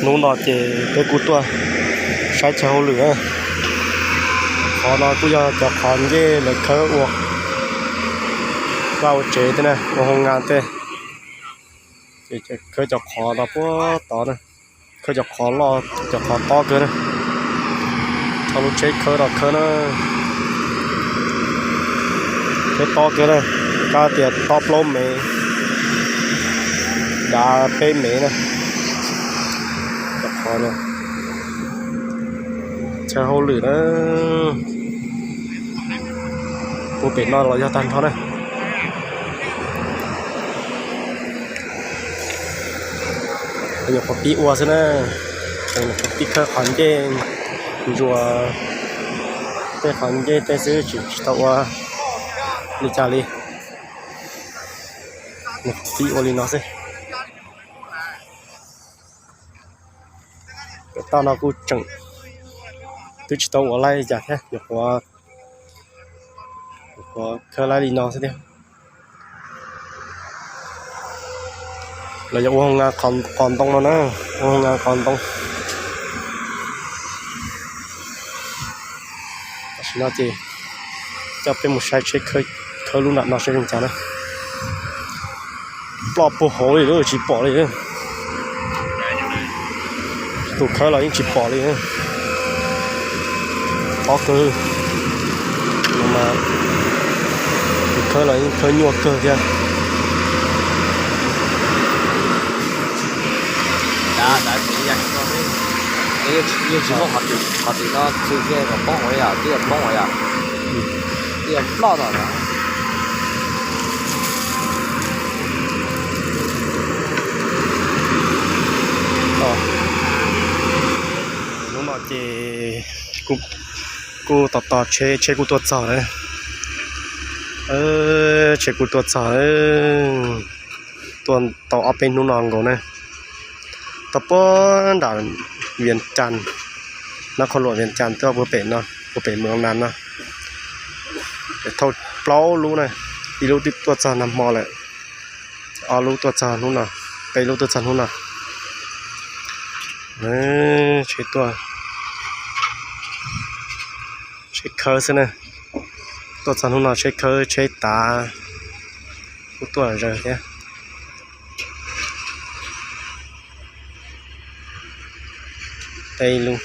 Hnub no ces peb kuj tuaj saib chaw hauj lwm na. Qhov no kuj yog cov qhov ncej lawv khawb ua vaj ua tsev tej na, ua hoo nkas tej. Ces khawb cov qhov no puag tod na, khawb cov qhov loj, cov qhov tob kawg na. Txhua lub tsheb khawb los khawb na. Tsheb tob kawg na, kab tias tob plaub mev, dav peb mev na. Cov qhov no chaw hauj lwm na, puag pem no los yog tag nrho na. Nyuam qhuav pib ua xwb na, nyuam qhuav pib khawb qhov ncej, ntsuas tej qhov ncej tej xwb, tsis, tsis tau ua li cas li. Nyuam qhuav pib ua li no xwb. Pem toj no kuj tseem twb tsis tau ua laij li cas thiab, nyuam qhuav, nyuam qhuav khawb laij li no xwb tiag. Los yog ua hoo nkas qos ntoo no na, ua hoo nkas qos ntoo. Tam sim no ces coj peb mus saib tsheb khawb lub nram no seb zoo cas na. Ploj puag hauv li lawm tsis pom li. Tus khawb los yeej tsis pom li. Tob kawg. Tus khawb los yeej khawb nyuaj kawg thiab. Yeej tsis muaj qhov twg no txhw kiag kom poob hauv yom, twb yuav poob hauv yom. Twb yuav ploj tom no. Hnub no ces kuj tos tos tsheb, tsheb kuj tuaj txog lawm. Tsheb kuj tuaj txog, tuaj tau ob peb hnub no nkaus na. Tau puag nram Vias Cas, nab qhov luam Vias Cas tuaj puag pem no, puag pem Mws Nas no. Thauj plaub lub na, ib lub twb tuaj txog nag hmo lawm, ob lub tuaj txog hnub no, peb lub tuaj txog hnub no. Tsheb tuaj, tsheb khawb xwb na. Tuaj txog hnub no tsheb khawb tsheb tav kuj tuaj zawg thiab. Tej lub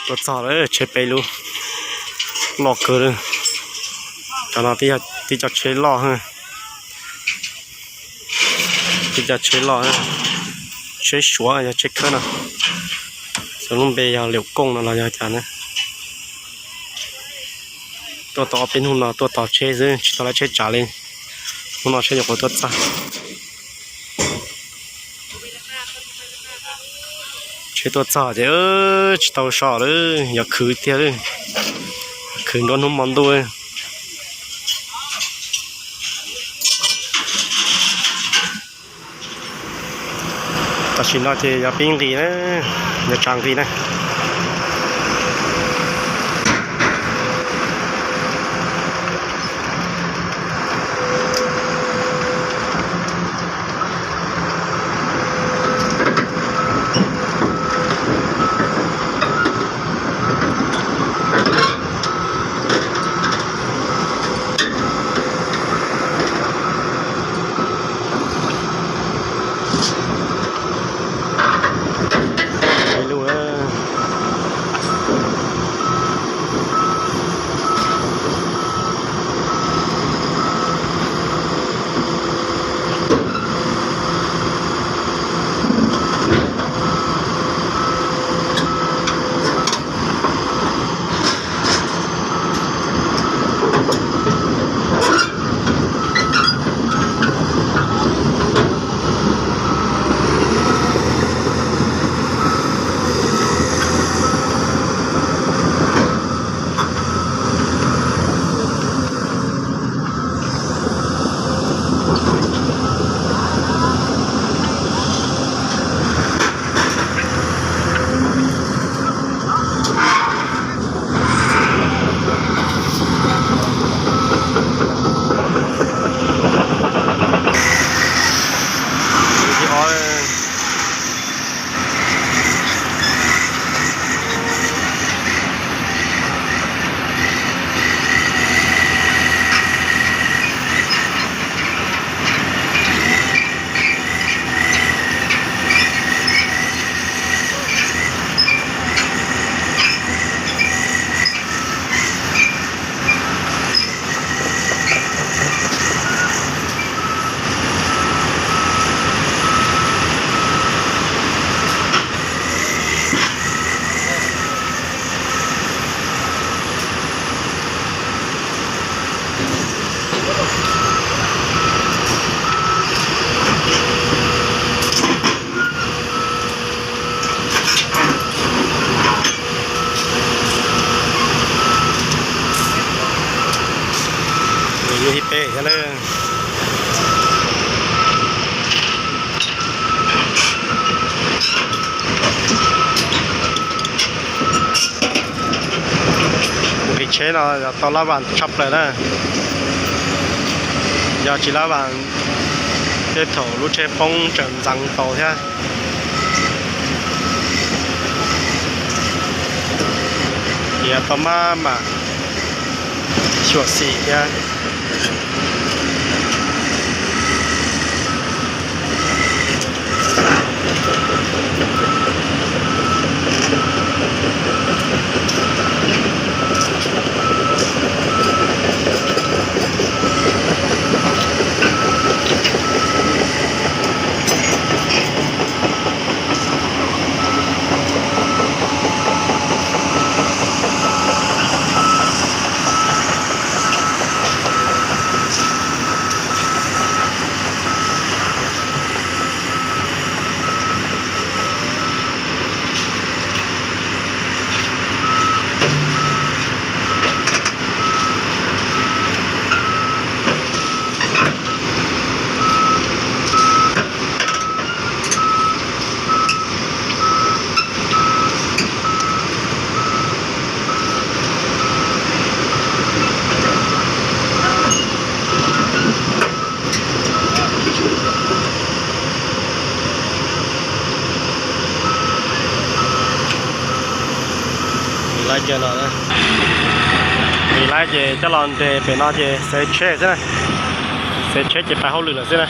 Tuaj txog lawm, tsheb peb lub loj kawg li. Cov no tib co tsheb loj, tib co tsheb loj, tsheb Suav yog tsheb khawb no. Xyov lub npe yog Liam Kooj no los yog cas na. Tuaj tau ob peb hnub no tuaj tos tsheb xwb tsis tau lawv tsheb tsav li. Hnub no tsheb nyuam qhuav tuaj txog. Tsheb tuaj txog ces tsis tau so lawm, yuav khwv tiag lawm. Khwv nruab hnub hmo ntuj. Tam sim no ces yuav pib nqis na, yuav tsav nqis na. Ib lub, Thiab na, nqis tsheb no yog tau lab vas tshaj plaws na. Yog tsis lab vas, tej thaum lub tsheb poob tseem ntxeev tau thiab. Tias tau maj mam xyuam xim thiab. Nqis lawm ces coj los nres pem no ces xev tsheb xwb na. Xev tsheb ces pais hauj lwm lawm xwb na.